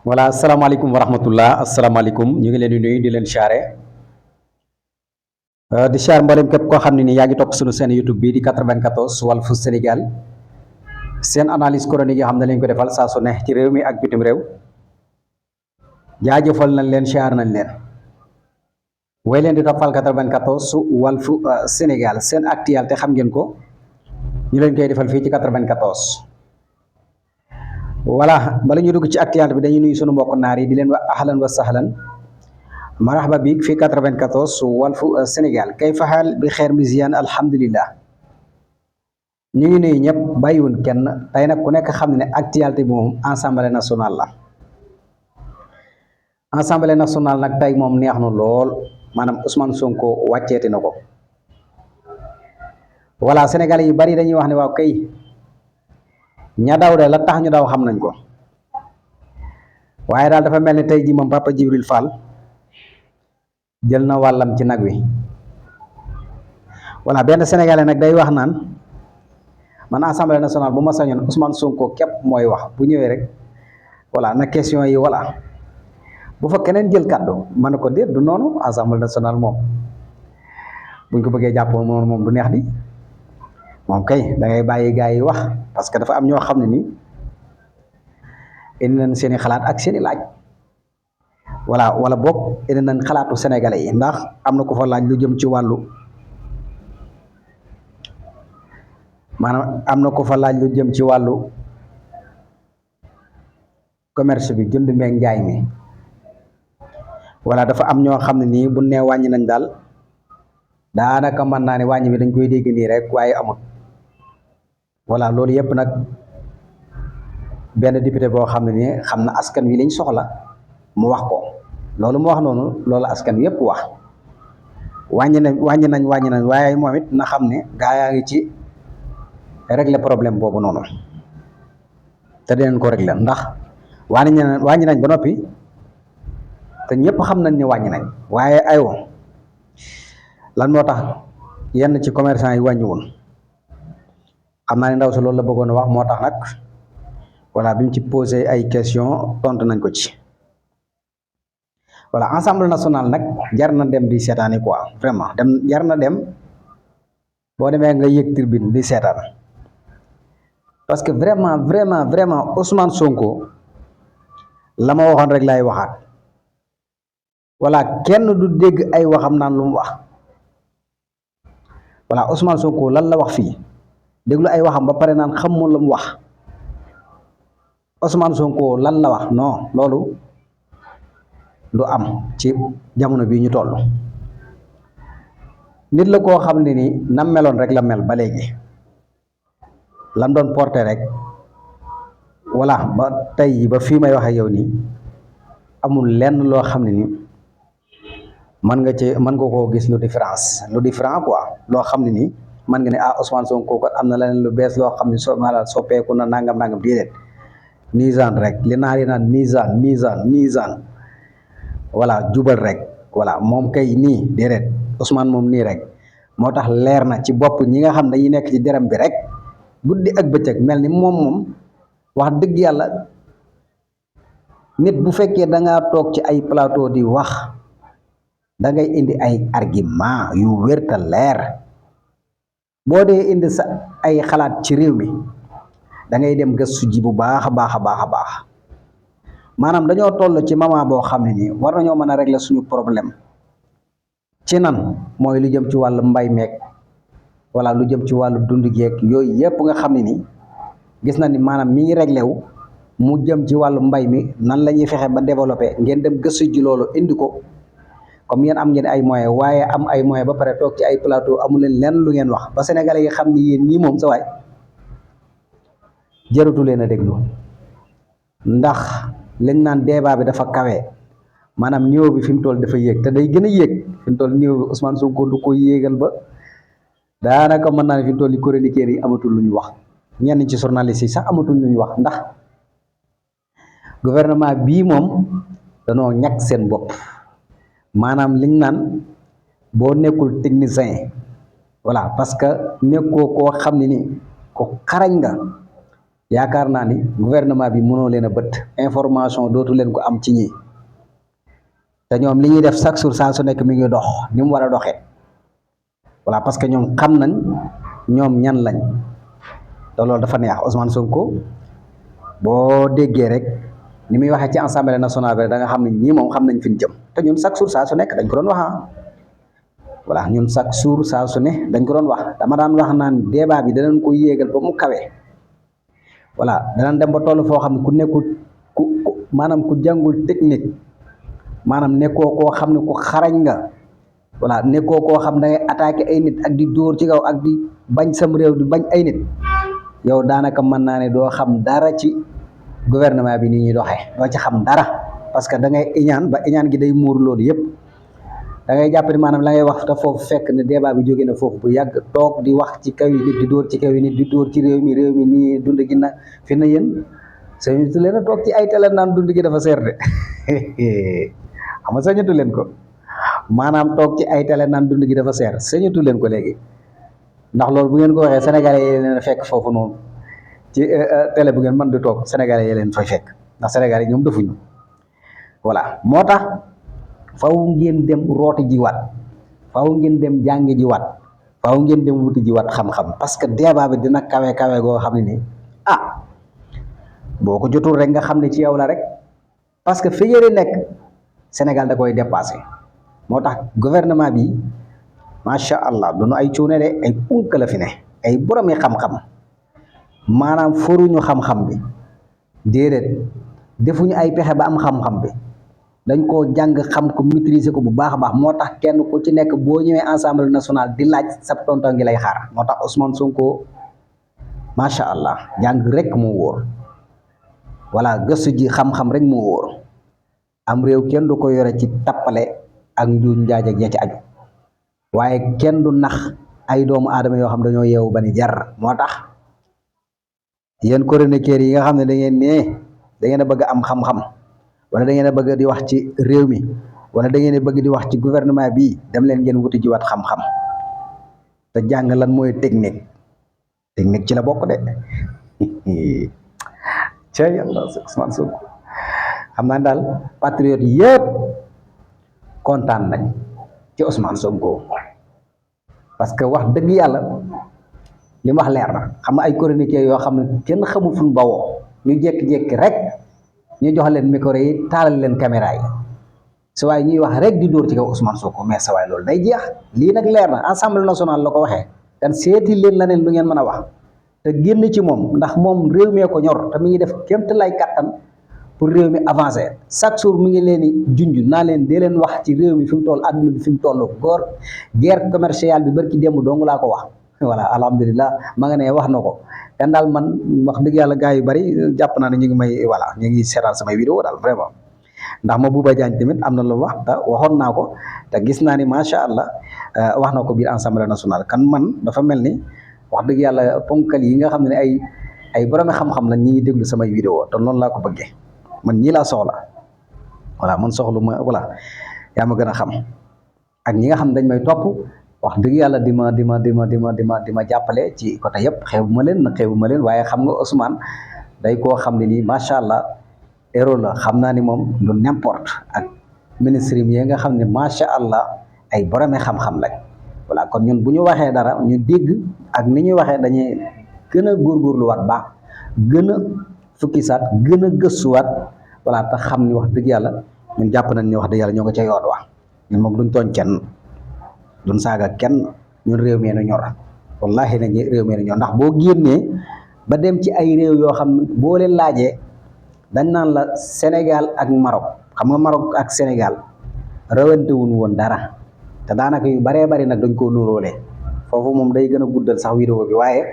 voilà asalaamaaleykum wa rahmatullah asalaamaaleykum ñu ngi leen di nuyu di leen siyaare di siyaar mboolem képp koo xam ne ni yaa ngi topp suñu seen YouTube bi di 94 Walfu Sénégal seen analyse chronique yi xam ne lañ ko defal saa su ne ci réew mi ak bitim réew jaajëfal nañ leen siyaar nañ leen way leen di toppal 94 Walfu Sénégal seen actualité xam ngeen ko ñu leen koy defal fii ci 94. voilà bala ñu dugg ci actualité bi dañuy nuyu sunu mbokk naar yi di leen wax ahlan wa sahlan marhaba bi fii 94 Walfu Sénégal kay faxaal bi xeer mi ziyan alhamdulillah ñu ngi nuyu ñëpp bàyyiwun kenn tey nag ku nekk xam ne actualité bi moom assemblée nationale la assemblée nationale nag tey moom neex na lool maanaam Ousmane Sonko wàcceeti na ko voilà sénégalais yu bari dañuy wax ne waaw kay ña daw de la tax ñu daw xam nañ ko waaye daal dafa mel ni tey jii moom Papa Djibril Fall jël na wàllam ci nag wi voilà benn sénégalais nag day wax naan man assemblée nationale bu ma sañoon Ousmane Sonko képp mooy wax bu ñëwee rek voilà na question yi voilà bu fa keneen jël kàddu ma ne ko déet du noonu assemblée nationale moom buñ ko bëggee jàpp moom du neex di moom kay da ngay bàyyi gars yi wax parce que dafa am ñoo xam ne ni indi nañ seen i xalaat ak seen i laaj voilà wala boog indi nañ xalaatu sénégalais yi ndax am na ko fa laaj lu jëm ci wàllu maanaam am na ko fa laaj lu jëm ci wàllu commerce bi jënd meeg njaay mi voilà dafa am ñoo xam ne nii bu nee wàññi nañ daal daanaka mën naa ne wàññi bi dañ koy dégg nii rek waaye amut voilà loolu yëpp nag benn député boo xam ne nii xam na askan wi lañ soxla mu wax ko loolu mu wax noonu loolu askan wi yëpp wax wàññi nañ waaye moom it na xam ne gaa yaa ngi ci régler problème boobu noonu te dinañ ko régler ndax wàññi nañ ba noppi te ñëpp xam nañ ne wàññi nañ waaye aywa lan moo tax yenn ci commerçant yi wàññiwul xam naa ne ndaw si loolu la bëggoon a wax moo tax nag voilà bi mu ci posé ay question tontu nañ ko ci voilà assemblée nationale nag jar na dem di seetaani quoi vraiment jar na dem boo demee nga yëg tribune di seetaan parce que vraiment Ousmane Sonko la ma waxoon rek lay waxaat voilà kenn du dégg ay waxam naan lu mu wax voilà Ousmane Sonko lan la wax fii déglu ay waxam ba pare naan xamul lu mu wax Ousmane Sonko lan la wax non loolu du am ci jamono bii ñu toll nit la koo xam ne ni nam meloon rek la mel ba léegi lam doon porté rek voilà ba tey ba fii may waxe yow nii amul lenn loo xam ne ni mën nga koo gis lu différent quoi loo xam ne nii mën nga ne Ousmane Sonko kat am na leneen lu bees loo xam ne soppeeku na nangam déedéet nisaan rek li naa li naan nisaan voilà jubal rek voilà moom kay nii déedéet Ousmane moom nii rek moo tax leer na ci bopp ñi nga xam ne dañuy nekk ci deram bi rek guddi ak bëccëg mel ni moom wax dëgg yàlla nit bu fekkee da ngaa toog ci ay plateau di wax da ngay indi ay argument yu wér te leer boo dee indi sa ay xalaat ci réew mi da ngay dem gëstu ji bu baax a baax maanaam dañoo toll ci moment boo xam ne nii war nañoo mën a régler suñu problème ci nan mooy lu jëm ci wàllu mbay meeg wala lu jëm ci wàllu dund geeg yooyu yëpp nga xam ne nii gis na ni maanaam mi ngi réglé wu mu jëm ci wàllu mbay mi nan la ñuy fexe ba développé ngeen dem gëstu ji loolu indi ko comme yéen am ngeen ay moyens waaye am ay moyens ba pare toog ci ay plateau amu leen lenn lu ngeen wax ba sénégalais yi xam ni yéen ñii moom sa waay jërëtu leen a déglu ndax lañ naan débat bi dafa kawe maanaam niveau bi fi mu toll dafa yéeg te day gën a yéeg fi mu toll niveau bi Ousmane Sonko du ko yéegal ba daanaka mën naa ne fi mu toll ni chroniqueurs yi amatul lu ñu wax ñenn ci journalistes yi sax amatul lu ñu wax ndax gouvernement bii moom danoo ñàkk seen bopp maanaam liñ naan boo nekkul technicien voilà parce que nekkoo koo xam ne ni ko xarañ nga yaakaar naa ni gouvernement bi mënoo leen a bët information dootu leen ko am ci ñi te ñoom li ñuy def chaque jour saa su nekk mi ngi dox ni mu war a doxee voilà parce que ñoom xam nañ ñoom ñan lañ te loolu dafa neex Ousmane Sonko boo déggee rek ni muy waxee ci assemblée nationale bi da nga xam ne ñii moom xam nañ fi ñu jëm te ñun chaque jour saa su nekk dañ ko doon wax voilà ñun chaque jour saa su ne dañ ko doon wax dama daan wax naan débat bi danañ ko yéegal ba mu kawee voilà danañ dem ba toll foo xam ne ku nekkul ku maanaam ku jàngul technique maanaam nekkoo koo xam ne ku xarañ nga voilà nekkoo koo xam da ngay attaqué ay nit ak di dóor ci kaw ak di bañ sam réew di bañ ay nit yow daanaka mën naa ne doo xam dara ci gouvernement bi ni ñuy doxee doo ci xam dara parce que da ngay iñaan ba iñaan gi day muur loolu yëpp da ngay jàpp ni maanaam la ngay wax te foofu fekk ne débat bi jóge na foofu bu yàgg toog di wax ci kaw yi nit di dóor ci kaw yi nit di dóor ci réew mi nii dund gi na fi na yéen sañatu leen a toog ci ay télé naan dund gi dafa seer de xam nga sañatu leen ko maanaam toog ci ay télé naan dund gi dafa seer sañatu leen ko léegi ndax loolu bu ngeen ko waxee sénégalais yi leen fekk foofu noonu ci télé bu ngeen mën di toog sénégalais yi leen fay fekk ndax sénégalais yi ñoom defuñu voilà moo tax faw ngeen dem rooti jiwaat faw ngeen dem jàngi jiwaat faw ngeen dem wuti jiwaat xam-xam parce que débat bi dina kawe goo xam ne nii boo ko jotul rek nga xam ne ci yow la rek parce que fi ngeen nekk Sénégal da koy dépassé moo tax gouvernement bi macha allah duñu ay cuune de ay punk la fi ne ay boromi xam-xam maanaam foruñu xam-xam bi déedéet defuñu ay pexe ba am xam-xam bi dañ koo jàng xam ko maîtriser ko bu baax a baax moo tax kenn ku ci nekk boo ñëwee Assemblée nationale di laaj sab tonton ngi lay xaar moo tax Ousmane Sonko macha allah jàng rek moo wóor voilà gëstu ji xam-xam rek moo wóor am réew kenn du ko yore ci tappale ak njuuj njaaj ak ya ci aju waaye kenn du nax ay doomu aadama yoo xam dañoo yeewu ba ni jar moo tax yéen chroniqueurs yi nga xam ne da ngeen a bëgg am xam-xam wala da ngeen a bëgg di wax ci réew mi wala da ngeen a bëgg di wax ci gouvernement bi dem leen ngeen wuti jiwaat xam-xam te jàng lan mooy technique ci la bokk de cey yàlla Ousmane Sonko xam naa daal patriote yëpp kontaan nañ ci Ousmane Sonko parce que wax dëgg yàlla li mu wax leer na xam nga ay chroniqueurs yoo xam ne kenn xamul fu ñu bawoo ñu jékki-jékki rek ñu jox leen micro yi taalal leen caméra yi sa waay ñuy wax rek di dóor ci kaw Ousmane Sonko mais sa waay loolu day jeex lii nag leer na Assemblée nationale la ko waxee kan seeti leen leneen lu ngeen mën a wax te génn ci moom ndax moom réew mee ko ñor te mi ngi def kémt lay kattan pour réew mi avancer chaque jour mi ngi leen di junj naa leen dee leen wax ci réew mi fi mu toll àdduna bi fi mu toll góor guerre commerciale bi barki démb dong laa ko wax voilà alhamdulilah ma nga ne wax na ko ten daal man wax dëgg yàlla gars yu bari jàpp naa ne ñu ngi may voilà ñu ngi seetaan samay vidéo daal vraiment ndax ma Bouba Diagne tamit am na lu wax te waxoon naa ko te gis naa ni macha allah wax na ko biir Assemblée nationale kan man dafa mel ni wax dëgg yàlla ponkal yi nga xam ne ay borom xam-xam lañ ñi ngi déglu samay vidéo te noonu laa ko bëggee man ñii laa soxla voilà man soxlu ma voilà yaa ma gën a xam ak ñi nga xam ne dañ may topp wax dëgg yàlla di ma jàppale ci côté yëpp xeebu ma leen waaye xam nga Ousmane day koo xam ne nii macha allah héros la xam naa ni moom lu n'importe ak ministre yi nga xam ne macha allah ay borome xam-xam lañ voilà kon ñun bu ñu waxee dara ñu dégg ak ni ñuy waxee dañuy gën a góorgóorluwaat baax gën a fukki saat gën a gëstuwaat voilà te xam ni wax dëgg yàlla ñun jàpp nañ ni wax dëgg yàlla ñoo ko ca yoon wax ñun moom duñ tooñ kenn duñ saaga kenn ñun réew mi nu ñor wallahi nañ réew mi nu ñor ndax boo génnee ba dem ci ay réew yoo xam ne boo leen laajee dañ naan la Sénégal ak Maroc xam nga Maroc ak Sénégal rawante wuñ woon dara te daanaka yu baree bari nag dañ koo nuróole foofu moom day gën a guddal sax vidéo bi waaye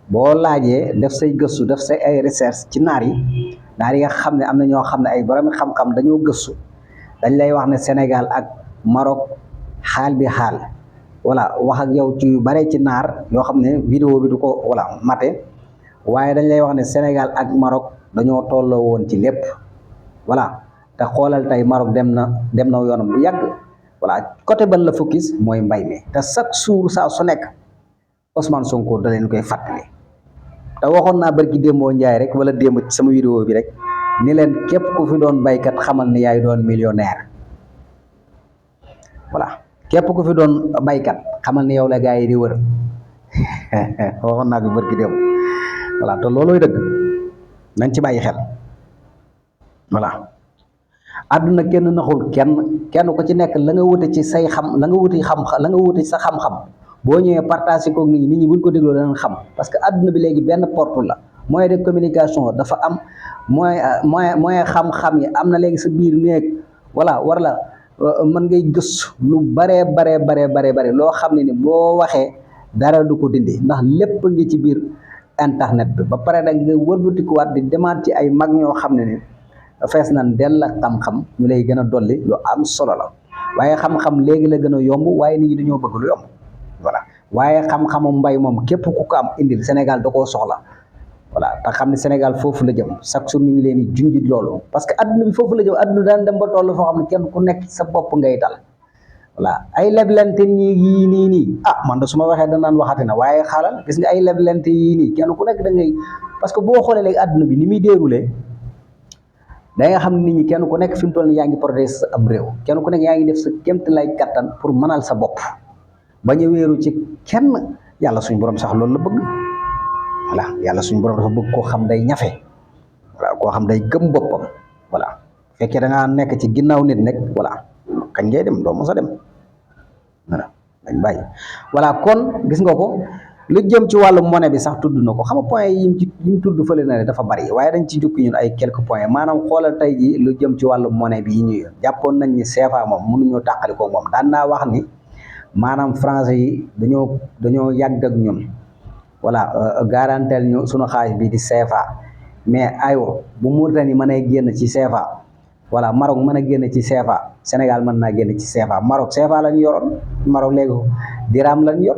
boo laajee def say gëstu def say ay recherche ci naar yi nga xam ne am na ñoo xam ne ay borom xam-xam dañoo gëstu dañ lay wax ne Sénégal ak Maroc xaal bi xaal voilà wax ak yow ci yu bare ci naar yoo xam ne vidéo bi du ko voilà mate waaye dañ lay wax ne Sénégal ak Maroc dañoo tolloo woon ci lépp voilà te xoolal tey Maroc dem na yoonam bu yàgg voilà côté ban la focus mooy mbay mi te chaque jour saa su nekk Ousmane Sonko da leen koy fàttali te waxoon naa barki démboo njaay rek wala démb ci sama vidéo bi rek ni leen képp ku fi doon baykat xamal ni yaay doon millionnaire voilà képp ku fi doon baykat xamal ni yow la gaa yi di wër waxoon naa ko barki démb voilà te loolooy dëgg nañ ci bàyyi xel voilà àdduna kenn naxul kenn ku ci nekk la nga wute ci say xam la nga wuti xam la nga wute ci sa xam-xam boo ñëwee partagé ko nit ñi buñ ko dégloo danañ xam parce que àdduna bi léegi benn porte la moyen de communication dafa am moyen xam-xam yi am na léegi sa biir néeg voilà war la mën ngay gëstu lu bare loo xam ne ni boo waxee dara du ko dindi ndax lépp ngi ci biir internet bi ba pare nag nga wëlbatikuwaat di demaat ci ay mag ñoo xam ne ni fees nan dell ak xam-xam ñu lay gën a dolli lu am solo la waaye xam-xam léegi la gën a yomb waaye nit ñi dañoo bëgg lu yomb voilà waaye xam-xamu mbay moom képp ku ko am indil Sénégal da koo soxla voilà te xam ne Sénégal foofu la jëm chaque jour ñu ngi leen di junjit loolu parce que adduna bi foofu la jëm adduna daan dem ba toll foo xam ne kenn ku nekk sa bopp ngay dal voilà ay leblente nii man da su ma waxee danaan waxati na waaye xaalal gis nga ay leblente yii nii kenn ku nekk da ngay parce que boo xoolee léegi adduna bi ni muy déroulé da nga xam ne nit ñi kenn ku nekk fi mu toll nii yaa ngi protéger sa am réew kenn ku nekk yaa ngi def sa kémt lay kattan pour mënal sa bopp bañ a wéeru ci kenn yàlla suñu borom sax loolu la bëgg voilà yàlla suñu borom dafa bëgg koo xam day ñafe voilà koo xam day gëm boppam voilà fekkee da ngaa nekk ci ginnaaw nit nekk voilà kañ ngay dem doo mos a dem voilà dañ bàyyi voilà kon gis nga ko lu jëm ci wàllu monnaie bi sax tudd na ko xam nga point yi ñu tudd fële na ne dafa bari waaye dañ ci jukki ñun ay quelques points maanaam xoolal tey ji lu jëm ci wàllu monnaie bi yi ñu jàppoon nañ ni CFA moom mënuñoo tàqali ko moom daan naa wax ni maanaam français yi dañoo yàgg ak ñun voilà garanteel ñu sunu xaalis bi di CFA mais aywa bu Mauritanie mën a génn ci CFA voilà Maroc mën a génn ci CFA Sénégal mën naa génn ci CFA Maroc CFA lañ yoroon Maroc léegi dirham lañ yor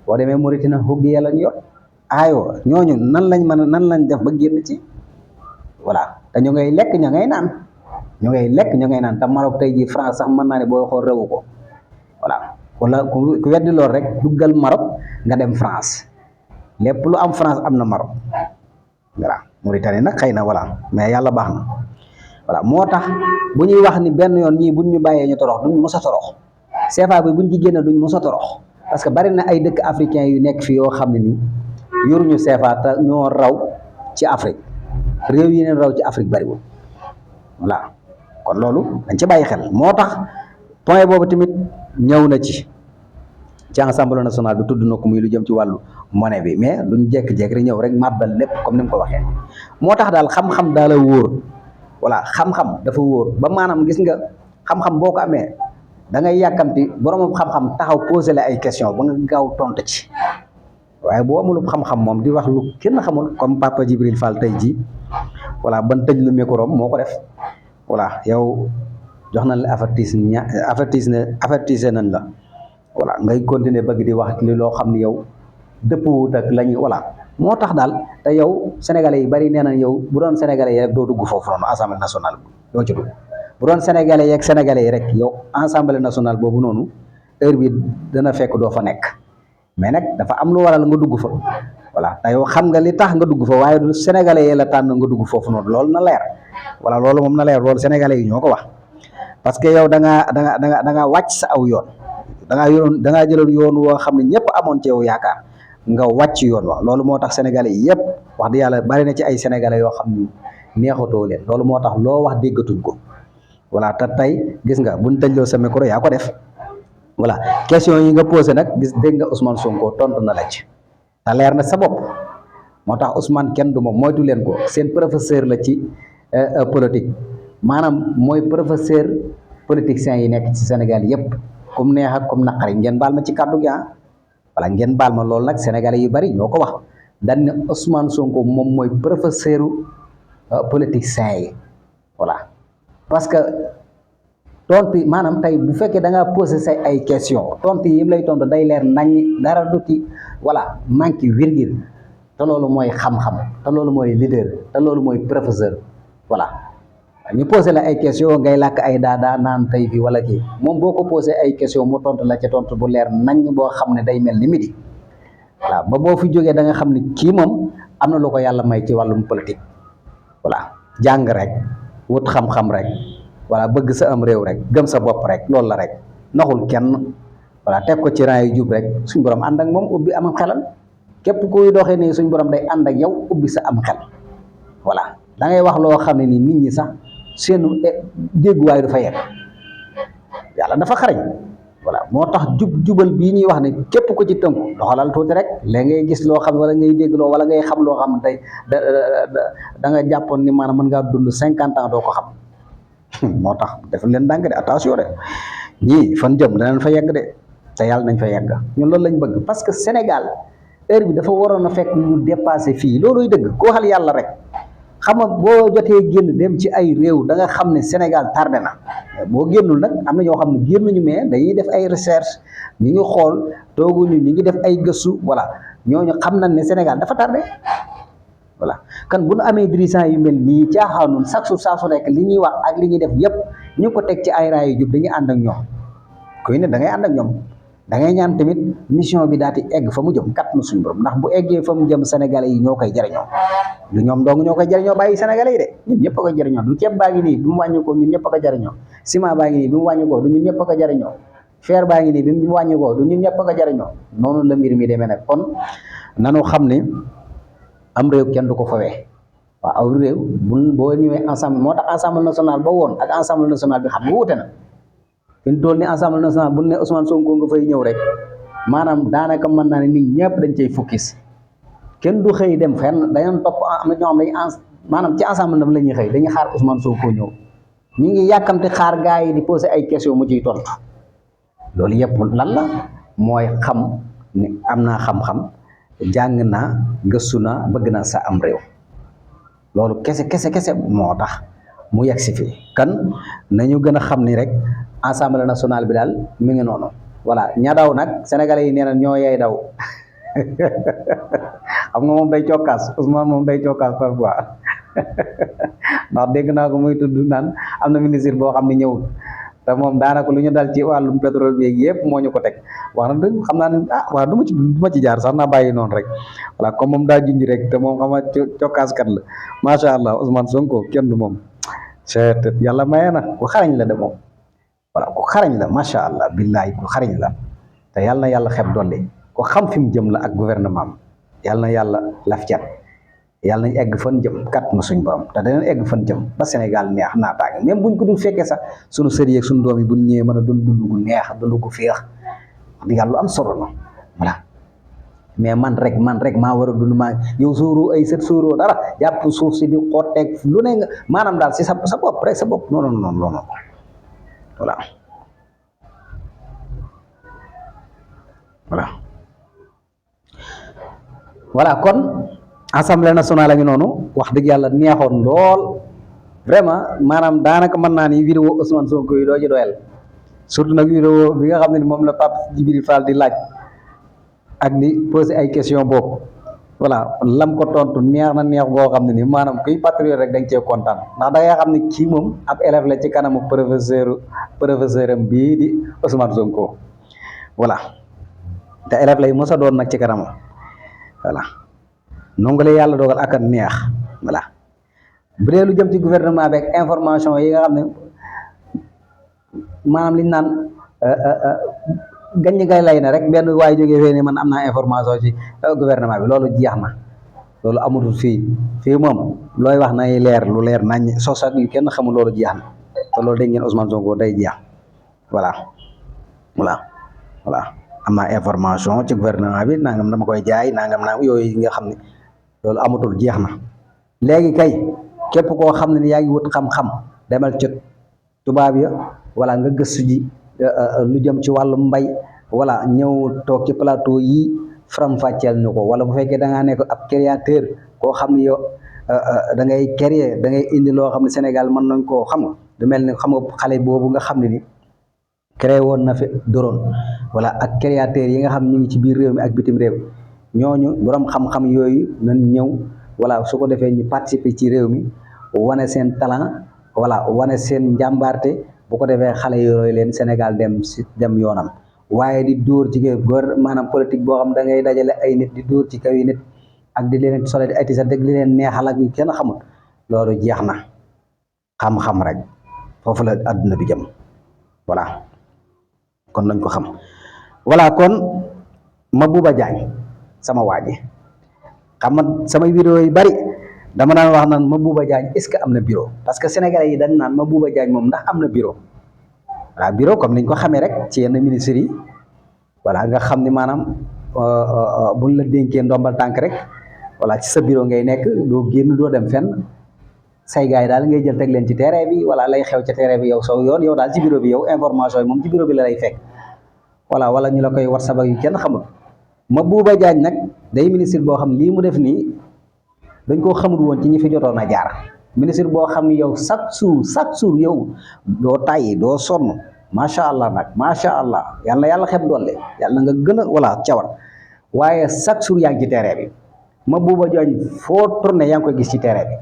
boo demee Mauritanie xugiya lañ yor aywa ñooñu nan lañ def ba génn ci voilà te ñu ngay lekk ña ngay naan te Maroc tey jii France sax mën naa ne booy xool rewu ko voilà wala ku weddi lool rek duggal Maroc nga dem France lépp lu am France am na Maroc voilà Mauritanie nag xëy na voilà mais yàlla baax na voilà moo tax bu ñuy wax ni benn yoon ñii buñ ñu bàyyee ñu torox duñ mos a torox CFA bi buñ ci génne duñ mos a torox parce que bari na ay dëkk africain yu nekk fi yoo xam ne nii yoruñu CFA te ñoo raw ci Afrique réew yi neen raw ci Afrique bariwul voilà kon loolu dañ ci bàyyi xel moo tax point boobu tamit ñëw na ci Assemblée nationale bi tudd na ko muy lu jëm ci wàllu monnaie bi mais duñ jékki-jékki rek ñëw rek màbbal lépp comme ni mu ko waxee moo tax daal xam-xam daal a wóor voilà xam-xam dafa wóor ba maanaam gis nga xam-xam boo ko amee da ngay yàkkamti borom xam-xam taxaw posé la ay question ba nga gaaw tontu ci waaye boo amul xam-xam moom di wax lu kenn xamul comme Papa Djibril Fall tey jii voilà ban tëj lu micro moo ko def voilà yow jox nañ la avertise nañ la voilà ngay continuer bëgg di wax li loo xam ne yow dëppwut ak lañu voilà moo tax daal te yow sénégalais yi bari nee nañ yow bu doon sénégalais yi rek doo dugg foofu noonu assemblée nationale doo ci dugg bu doon sénégalais yeeg sénégalais yi rek yow assemblée nationale boobu noonu heure bi dana fekk doo fa nekk mais nag dafa am lu waral nga dugg fa voilà te yow xam nga li tax nga dugg fa waaye du sénégalais yi la tànn nga dugg foofu noonu loolu na leer voilà loolu moom na leer loolu sénégalais yi ñoo ko wax parce que yow da ngaa wàcc sa aw yoon da ngaa jëloon yoon woo xam ne ñëpp amoon ci yow yaakaar nga wàcc yoon wax loolu moo tax sénégalais yi yëpp wax di yàlla bari na ci ay sénégalais yoo xam ne neexatoo leen loolu moo tax loo wax déggatuñ ko voilà te tey gis nga buñ tëjloo sa micro yaa ko def voilà question yi nga posé nag gis dégg nga Ousmane Sonko tontu na la ci te leer na sa bopp moo tax Ousmane kenn du moom moytu leen ko seen professeur la ci politique maanaam mooy professeur politiciens yi nekk ci Sénégal yëpp comme neex ak comme naqari ngeen baal ma ci kàddu gi voilà ngeen baal ma loolu nag sénégalais yu bari ñoo ko wax dañ ne Ousmane Sonko moom mooy professeur politiciens yi voilà parce que tontu maanaam tey bu fekkee da ngaa posé say ay question tontu yi lay tontu day leer nañ dara du ci voilà manqué virgule te loolu mooy xam-xam te loolu mooy leader te loolu mooy professeur voilà ñu posé la ay question ngay làkk ay daadaa naan tey bi wala kii moom boo ko posé ay question mu tontu la ca tontu bu leer nañ boo xam ne day mel ni midi voilà ba boo fi jógee da nga xam ne kii moom am na lu ko yàlla may ci wàllum politique voilà jàng rek wut xam-xam rek voilà bëgg sa am réew rek gëm sa bopp rek loolu la rek naxul kenn voilà teg ko ci rang yu jub rek suñ borom ànd ak moom ubbi am xelal képp kuy doxee nii suñ borom day ànd ak yow ubbi sa am xel voilà da ngay wax loo xam ne nii nit ñi sax seen dégguwaay du fa yegg yàlla dafa xarañ voilà moo tax jubal bii ñuy wax ne képp ko ci tënku doxalal tuuti rek léegi ngay gis loo xam wala ngay dégg loo wala ngay xam loo xam tey da nga jàppoon ni maanaam mën ngaa dund 50 ans doo ko xam moo tax def leen ndànk de attention de ñii fan jëm danañ fa yegg de te yàlla nañ fa yegg ñun loolu lañ bëgg parce que Sénégal heure bi dafa waroon a fekk ñu dépassé fii looluy dëgg ko waxal yàlla rek xam nga boo jotee génn dem ci ay réew da nga xam ne Sénégal tardé na boo génnul nag am na ñoo xam ne génnuñu mais dañuy def ay recherche ñu ngi xool tooguñu ñu ngi def ay gëstu voilà ñooñu xam nañ ne Sénégal dafa tardé voilà kan bu nu amee dirigeant yu mel nii caaxaanun chaque jour saa su nekk li ñuy wax ak li ñuy def yëpp ñu ko teg ci ay raay yu jub dañuy ànd ak ñoom kuy ne da ngay ànd ak ñoom da ngay ñaan tamit mission bi daal di egg fa mu jëm kat na suñu borom ndax bu eggee fa mu jëm sénégalais yi ñoo koy jëriñoo du ñoom dong ñoo koy jëriñoo bàyyi sénégalais yi de ñun ñëpp a ko jëriñoo du ceeb baa ngi nii bi mu wàññi ko ñun ñëpp a ko jëriñoo ciment baa ngi nii bi mu wàññi ko du ñun ñëpp a ko jëriñoo fer baa ngi nii bi mu wàññi ko du ñun ñëpp a ko jëriñoo noonu la mbir mi demee nag kon nanu xam ne am réew kenn du ko fawee waaw aw réew boo ñëwee ensemble moo tax assemblée nationale ba woon ak assemblée nationale bi xam nga wuute na fi mu toll ni assemblée nationale bu ne Ousmane Sonko nga fay ñëw rek maanaam daanaka mën naa ne nit ñëpp dañ cay focus kenn du xëy dem fenn dañoon topp am na ñoo xam dañuy maanaam ci assemblée la ñuy xëy dañuy xaar Ousmane Sonko ñëw ñu ngi yàkkamte xaar gars yi di poser ay question mu ciy tontu loolu yëpp lan la mooy xam ne am naa xam-xam jàng naa gëstu naa bëgg naa sa am réew loolu kese moo tax mu yegg si fii kan nañu gën a xam ni rek assemblée nationale bi daal mi ngi noonu voilà ña daw nag sénégalais yi nee na ñoo yay daw xam nga moom day cokkaas Ousmane moom day cokkaas parfois ndax dégg naa ko muy tudd naan am na ministre boo xam ne ñëwul te moom daanaka lu ñu dal ci wàllum pétrole bi yëpp moo ñu ko teg wax na dëgg xam naa ne waaw du ma ci jaar sax naa bàyyi noonu rek voilà comme moom daa junj rek te moom xam nga cokkaaskat la macha allah Ousmane Sonko kenn du moom c'est yàlla maye na ku xarañ la de moom voilà ku xarañ la macha allah billahi ku xarañ la te yàlla na yàlla xeb dolli ko xam fi mu jëm la ak gouvernement am yàlla na yàlla laf cat yàlla nañ egg fan jëm kat na suñ borom te danañ egg fan jëm ba Sénégal neex naataange même buñ ko dul fekkee sax suñu sër yeeg suñu doom yi buñ ñëwee mën a dund gu neex dund gu féex di yàlla lu am solo la voilà mais man rek maa war a dund maa yow sóoroo ay sët sóoroo dara jàpp suuf si di xotteeg lu ne nga maanaam daal si sa bopp rek sa bopp non voilà voilà kon assemblée nationale a ngi noonu wax dëgg yàlla neexoon lool vraiment maanaam daanaka mën naa ni vidéo Ousmane Sonko yi doo ci doyal surtout nag vidéo bi nga xam ne ni moom la Pape Djibril Fall di laaj ak di poser ay question boobu voilà lam ko tontu neex na neex goo xam ne ni maanaam kuy patriote rek dañ cee kontaan ndax da ngay xam ne kii moom ab élève la ci kanamu professeur am bii di Ousmane Sonko voilà te élève lay mos a doon nag ci kanamam voilà nongale yàlla dogal ak neex voilà bu dee lu jëm ci gouvernement bi ak information yi nga xam ne maanaam liñ naan gañ ngay lay na rek benn waaye jógee fee ne man am naa information ci gouvernement bi loolu jeex na loolu amatul fii moom looy wax nay leer lu leer nañ sos ak yu kenn xamul loolu jeex na te loolu dégg ngeen Ousmane Sonko day jeex voilà am naa information ci gouvernement bi nangam dama koy jaay nangam yooyu nga xam ne loolu amatul jeex na léegi kay képp koo xam ne yaa ngi wut xam-xam demal ci tubaab ya wala nga gëstu ji lu jëm ci wàllu mbay wala ñëw toog ci plateau yi faram-fàcceel ñu ko wala bu fekkee da ngaa nekk ab créateur koo xam ne yow da ngay créer da ngay indi loo xam ne Sénégal mën nañ koo xam nga du mel ni xam nga xale boobu nga xam ne ni créé woon na fi drone wala ak créateurs yi nga xam ñu ngi ci biir réew mi ak bitim réew ñooñu borom xam-xam yooyu nañ ñëw voilà su ko defee ñu participer ci réew mi wane seen talent voilà wane seen njàmbaarte bu ko defee xale yooyu leen Sénégal dem yoonam waaye di dóor ci góor maanaam politique boo xam da ngay dajale ay nit di dóor ci kaw yi nit ak di leen sole ay t-shirt di leen neexal ak yu kenn xamul loolu jeex na xam-xam rek foofu la àdduna bi jëm voilà kon nañ ko xam voilà kon Mabouba Diagne sama waa ji xam nga samay vidéo yu bari dama daan wax naan Mabouba Diagne est-ce que am na bureau parce que sénégalais yi dañ naan Mabouba Diagne moom ndax am na bureau voilà bureau comme niñ ko xamee rek ci yenn ministres yi voilà nga xam ni maanaam buñ la dénkee ndombal tànk rek voilà ci sa bureau ngay nekk doo génn doo dem fenn say gars yi daal ngay jël teg leen ci terrain bi wala lay xew ca terrain bi yow soo yoon yow daal ci bureau bi yow information yi moom ci bureau bi la lay fekk voilà wala ñu la koy WhatsApp ak yu kenn xamul Mabouba Diagne nag day ministre boo xam lii mu def nii dañ koo xamul woon ci ñi fi jotoon a jaar ministre boo xam ni yow chaque jour yow doo tàyyi doo sonn macha allah nag macha allah yàlla xeb doole yàlla nga gën a voilà cawar waaye chaque jour yaa ngi ci terrain bi Mabouba Diagne foo tourné yaa ngi koy gis ci terrain bi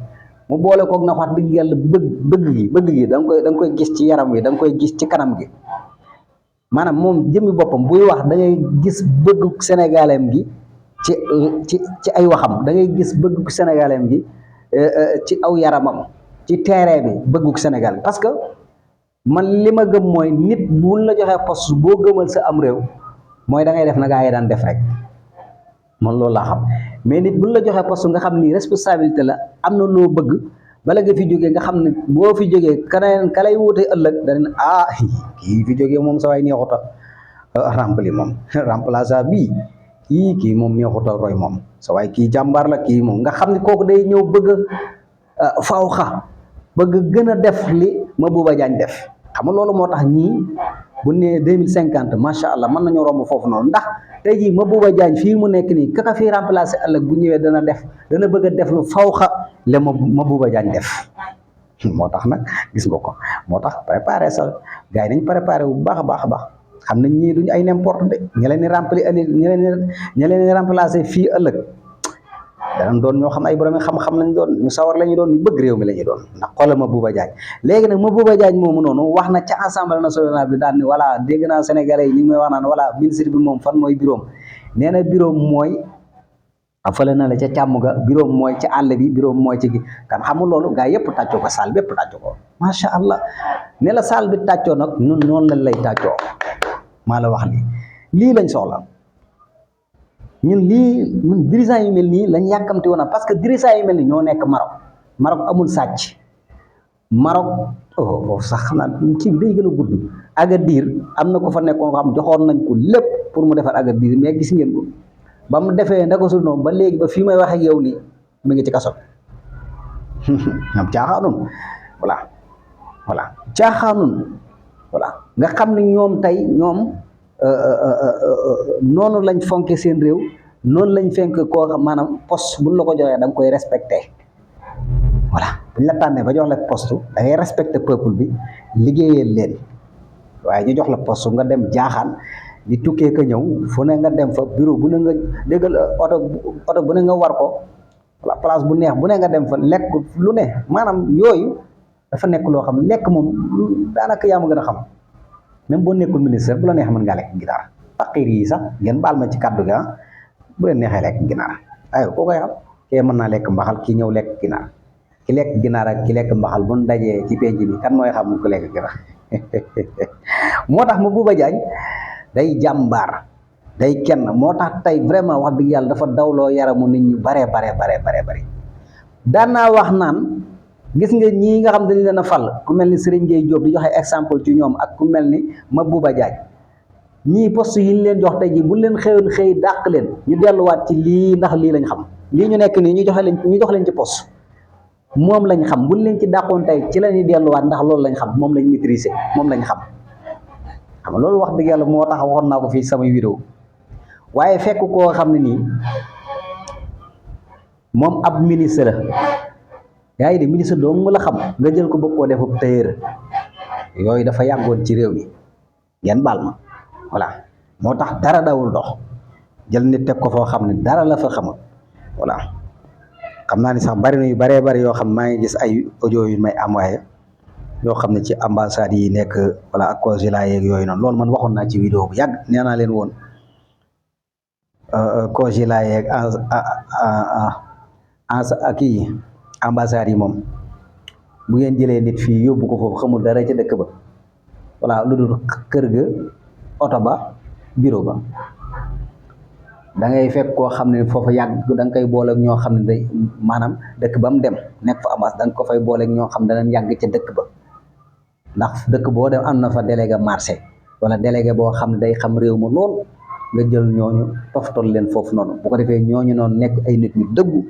mu boole koog na wax dëgg yàlla bëgg gi da nga koy gis ci yaram wi da nga koy gis ci kanam gi maanaam moom jëmmi boppam buy wax da ngay gis bëggu sénégalais gi ci ay waxam da ngay gis bëggu sénégalais gi ci aw yaramam ci terrain bi bëggu Sénégal parce que man li ma gëm mooy nit buñ la joxee poste boo gëmal sa am réew mooy da ngay def na gaa yi daan def rek man loolu laa xam mais nit buñ la joxee poste nga xam ni responsabilité la am na loo bëgg bala nga fi jógee nga xam ne boo fi jógee kaneen ka lay wuute ëllëg danañ kii fi jógee moom sa waay neexuta rempli moom remplaçant bii kii moom neexuta roy moom sa waay kii jàmbaar la kii moom nga xam ne kooku day ñëw bëgg a fawxa bëgg gën a def li Mabouba Diagne def xam nga loolu moo tax ñii bu nee 2050 macha allah mën nañoo romb foofu noonu ndax tey jii Mabouba Diagne fii mu nekk nii kaka fii remplacé ëllëg bu ñëwee dana bëgg a def lu fawxa le Mabouba Diagne def moo tax nag gis nga ko moo tax préparé sa gars yi nañ préparé bu baax a baax a baax xam nañ ñii duñu ay n'importe de ña leen di remplacé fii ëllëg danañ doon ñoo xam ay borom xam-xam lañ doon ñu sawar la ñu doon ñu bëgg réew mi la ñu doon ndax xoolal Mabouba Diagne léegi nag Mabouba Diagne moomu noonu wax na ca assemblée nationale bi daal ni voilà dégg naa sénégalais yi ñu ngi may wax naan voilà ministre bi moom fan mooy bureau nee na bureau mooy fële na la ca càmm ga bureau mooy ca àll bi bureau mooy ci kan xamul loolu gaa yëpp tàccoo ko salle bépp tàccoo ko macha allah ne la salle bi tàccoo nag ñun noonu lañ lay tàccoo maa la wax lii lañ soxla ñun dirigeant yu mel nii lañ yàkkamti woon parce que dirigeant yu mel nii ñoo nekk Maroc amul sàcc Maroc foofu sax xam naa kii bi day gën a gudd Agadir am na ko fa nekkoon ko xam joxoon nañ ko lépp pour mu defar Agadir mais gis ngeen ko ba mu defee ndako sul noonu ba léegi ba fii may wax ak yow nii mu ngi ci kaso ñoom caaxaanun voilà caaxaanun voilà nga xam ne ñoom tey ñoom noonu lañ fonke seen réew noonu lañ fenk koo xam maanaam poste buñ la ko joxee da nga koy respecté voilà buñ la tànnee ba jox la poste da ngay respecté peuple bi liggéeyee leen waaye ñu jox la poste nga dem jaaxaan di tukkee ka ñëw fu ne nga dem fa bureau bu ne nga déggal oto bu ne nga war ko wala place bu neex bu ne nga dem fa lekk lu ne maanaam yooyu dafa nekk loo xam lekk moom daanaka yaa ma gën a xam même boo nekkul ministre bu la neex mën ngaa lekk ginaar faqir yi sax ngeen baal ma ci kàddu gi bu leen neexee lekk ginaar aywa koo koy xam kee mën naa lekk mbaxal kii ñëw lekk ginaar ki lekk ginaar ak ki lekk mbaxal bu ñu dajee ci penc bi kan mooy xam mu ko lekk ginaar moo tax Mabouba Diagne day jàmbaar day kenn moo tax tey vraiment wax dëgg yàlla dafa dawloo yaramu nit ñu bare daan naa wax naan gis nga ñii nga xam dañ leen a fal ku mel ni Serigne Gueye Diop di joxe exemple ci ñoom ak ku mel ni Mabouba Diagne ñii poste yi ñu leen jox tey ji bu leen xëy dàq leen ñu delluwaat ci lii ndax lii lañ xam lii ñu nekk nii ñu jox leen ci poste moom lañ xam buñ leen ci dàqoon tey ci la ñuy delluwaat ndax loolu lañ xam moom lañ maîtriser moom lañ xam loolu wax dëgg yàlla moo tax waxoon naa ko fii samay vidéo waaye fekk koo xam ne nii moom ab ministre la yaa ngi de ministre dong la xam nga jël ko bëgg koo def ab tailleur yooyu dafa yàggoon ci réew mi ngeen baal ma voilà moo tax dara dawul dox jël nit teg ko foo xam ne dara la fa xamul voilà xam naa ni sax bari na yu bari yoo xam maa ngi gis ay audio yu may envoyé yoo xam ne ci ambassade yi nekk wala ak consulat yeeg yooyu noonu loolu man waxoon naa ci vidéo bu yàgg nee naa leen woon consulat yeeg kii ambassade yi moom bu ngeen jëlee nit fii yóbbu ko foofu xamul dara ca dëkk ba voilà lu dul kër ga oto ba bureau ba da ngay fekk koo xam ne foofu yàgg da nga koy booleeg ñoo xam ne day maanaam dëkk ba mu dem nekk fa ambassade da nga ko fay booleeg ñoo xam ne danañ yàgg ca dëkk ba ndax dëkk boo dem am na fa délégué marché wala délégué boo xam ne day xam réew ma lool nga jël ñooñu toftal leen foofu noonu bu ko defee ñooñu noonu nekk ay nit ñu dëggu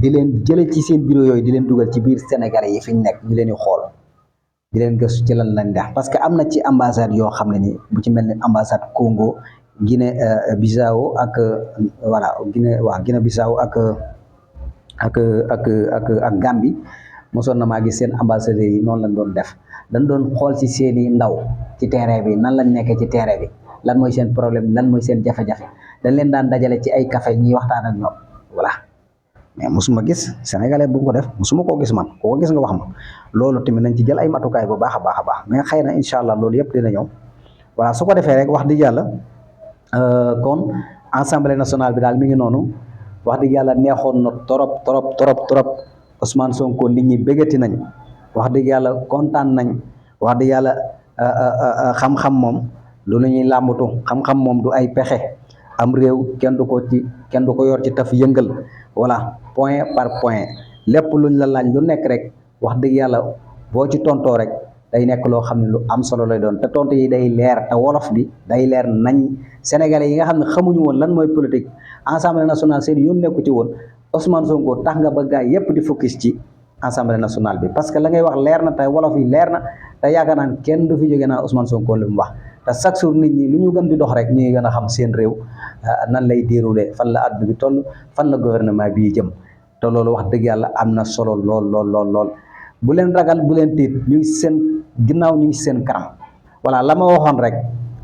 di leen jële ci seen bureau yooyu di leen dugal ci biir Sénégalais yi fi ñu nekk ñu leen di xool di leen gëstu ci lan lañ def parce que am na ci ambassade yoo xam ne nii bu ci mel ni ambassade Congo Guinée Bissau ak voilà Guinée Bissau ak Gambie mosoon na maa gis seen ambassadeurs yi noonu lañ doon def dañ doon xool ci seeni ndaw ci terrain bi nan lañ nekkee ci terrain bi lan mooy seen problème lan mooy seen jafe-jafe dañ leen daan dajale ci ay café ñuy waxtaan ak ñoom voilà mais mosuma gis sénégalais bu ko def mosuma koo gis man koo ko gis nga wax ma loolu tamit nañ ci jël ay matukaay bu baax a baax mais xëy na incha allah loolu yëpp dina ñëw voilà su ko defee rek wax dëgg yàlla kon assemblée nationale bi daal mi ngi noonu wax dëgg yàlla neexoon na trop Ousmane Sonko nit ñi bëggati nañ wax dëgg yàlla kontaan nañ wax dëgg yàlla xam-xam moom lu ñuy làmbatu xam-xam moom du ay pexe am réew kenn du ko yor ci taf yëngal voilà point par point lépp luñ la laaj lu nekk rek wax dëgg yàlla boo ci tontoo rek day nekk loo xam ne lu am solo lay doon te tontu yi day leer te wolof bi day leer nañ sénégalais yi nga xam ne xamuñu woon lan mooy politique assemblée nationale seen yoon nekku ci woon Ousmane Sonko tax nga ba gaay yépp di focus ci assemblée nationale bi parce que la ngay wax leer na te wolof yi leer na te yaakaar naan kenn du fi jóge naa Ousmane Sonko li mu wax te chaque jour nit ñi lu ñu gën di dox rek ñuy gën a xam seen réew nan lay déroulé fan la àdduna bi toll fan la gouvernement bi jëm te loolu wax dëgg yàlla am na solo lool bu leen ragal bu leen tiit ñu ngi seen ginnaaw ñu ngi seen kanam voilà la ma waxoon rek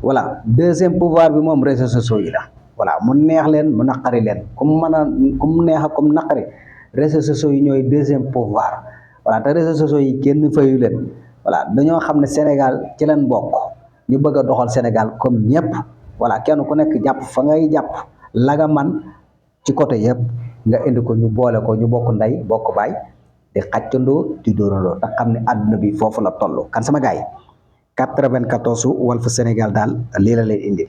voilà deuxième pouvoir bi moom réseaux sociaux yi la voilà mu neex leen mu naqari leen comme mu neex ak comme naqari réseaux sociaux yi ñooy deuxième pouvoir voilà te réseaux sociaux yi kenn fayu leen voilà dañoo xam ne Sénégal ci leen bokk ñu bëgg a doxal Sénégal comme ñëpp voilà kenn ku nekk jàpp fa ngay jàpp la nga man ci côté yëpp nga indi ko ñu boole ko ñu bokk ndey bokk baay di xàccandoo di dóorandoo te xam ne àdduna bi foofu la toll kan sama gaay 94 Walf Sénégal daal lii la leen indi